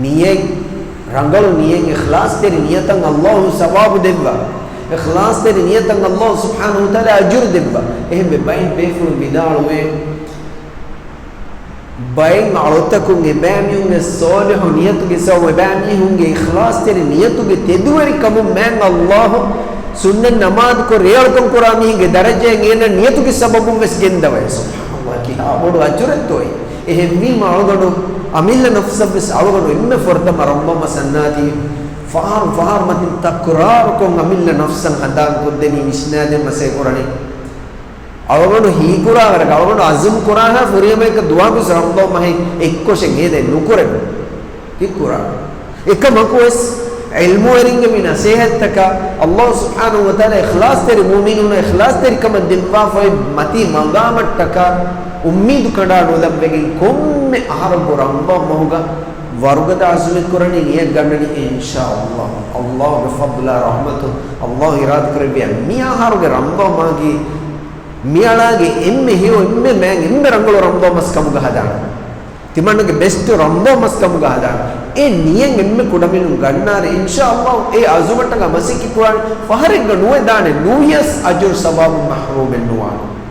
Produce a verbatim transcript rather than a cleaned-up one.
ނިޔަތް، ރަނގަޅު ނިޔަތް، އިޚްލާޞްތެރި ނިޔަތަށް ﷲ ސަވާބު ދެއްވާ. އިޚްލާޞްތެރި ނިޔަތަށް ﷲ ސުބްޙާނަހޫ ވަތަޢާލާ އަޖުރު ދެއްވާ. އެހެންވެ ބައެއް ބޭފުޅުން ވިދާޅުވޭ، ބައެއް އަޅުތަކުން އެބައިމީހުންގެ ޞާލިޙު ނިޔަތުގެ ސަބަބުން، އެބައިމީހުންގެ އިޚްލާޞްތެރި ނިޔަތުގެ ތެދުވެރިކަމުން މާތް ﷲ ސުންނަތް ނަމާދުކޮށް ރޭއަޅުކަން ކުރާ މީހުންގެ ދަރަޖައެއް އޭނަ ނިޔަތުގެ ސަބަބުން ވެސް ގެންދަވައި. ސުބްޙާނަﷲ، ކިހާ ބޮޑު އަޖުރެއްތޯއޭ. އެހެންވީމަ އަޅުގަނޑު އަމިއްލަ ނަފްސަށްވެސް އަޅުގަނޑު އެންމެ ފުރަތަމަ ރަމަޟާން މަސް އަންނާތީ، ފަހަރު ފަހަރު މަތިން ތަކުރާރުކޮށް އަމިއްލަ ނަފްސަށް ހަނދާން ކޮށްދެނީ ވިސްނާދޭން މަސައްކަތް ކުރަނީ. އަޅުގަނޑު ހީކުރާވަރަކަށް، އަޅުގަނޑު އަޒުމް ކުރާހާ ފުރިހަމައަކަށް ދުވަހަކުވެސް ރަމަޟާން މަހެއް އެއްކޮށެއް ހޭދައެއް ނުކުރެވޭ. ކިއްކުރާ. އެކަމަކުވެސް ޢިލްމުވެރިންގެ މި ނަޞޭޙަތްތަކަށް ﷲ ސުބްޙާނަހޫ ވަތަޢާލާ އިޚްލާޞްތެރި މުއުމިނުންނަށް އިޚްލާޞްތެރިކަމަށް ދެއްވާފައި މަތީ މަގާމަށްޓަކާ އުއްމީދު ކަނޑާ ނުލައްވެގެން ކޮންމެ އަހަރަކު ރަމަޟާން މަހުގަ ވަރުގަދަ ޢަޒުމެއް ކުރަނީ ނިޔަތް ގަންނަނީ އިންޝާﷲ. ﷲގެ ފަޟްލާ ރަޙްމަތުން ﷲ އިރާދަކުރެއްވިއްޔާ މި އަހަރުގެ ރަމަޟާން މަހަކީ މިއަޅާގެ އެންމެ ހެޔޮ އެންމެ މާތް އެންމެ ރަނގަޅު ރަމަޟާން މަސް ކަމުގަ ހަދާނެ. ތިމަންނަގެ ބެސްޓް ރަމަޟާން މަސް ކަމުގަ ހަދާނެ. އެ ނިޔަތް އެންމެ ކުޑަމިނުން ގަންނާނެ އިންޝާﷲ. އެ ޢަޒުމަށްޓަކާ މަސައްކަތް ކުރާނެ. ފަހަރެއްގަ ނުވެދާނެ، ނޫޔަސް އަޖުރު ސަވާބު މަޙްރޫމެއް ނުވާނެ.